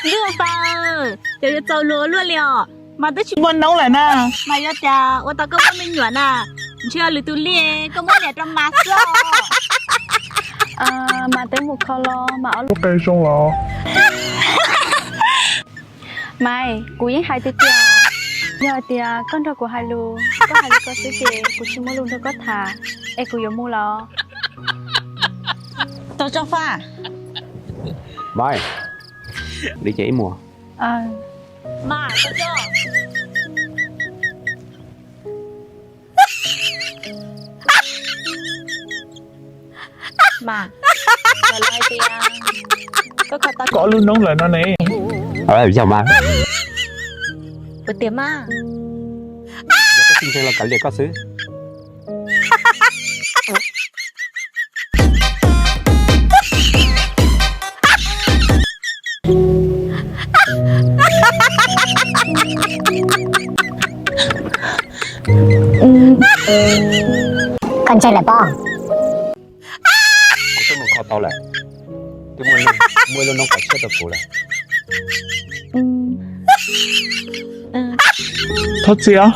Ntuj Faj, cov yuav txaus luag luaj li os, mas twb tsis muaj noob lawm na. Mas yog tias ua tau koj muaj me nyuam na, ntshe lwm tus li koj muab liam rau mas xwb os. Mas twb mus kho los mas ob lub qe zoo los. Maiv, kuv yeej hais tiag tiag, yog hais tias koj nrog kuv hais lus, koj hais li ko xwb ces kuv tsis muaj lus nrog koj tham, es kuv yuav mus lawm. Tau tso Faj. Maiv, li ces ib muag. Mas, tau tso. Mas, koj lub noob lawm no ne. Yog mas. Ua tiag mas. Yog koj tsis ntseeg los kav liam koj xwb. Koj ntseeg lawm pob? Kuv twb mus kho tau lawm, twb muaj ib lub noob kav tshiab rau kuv lawm. Thov txim os.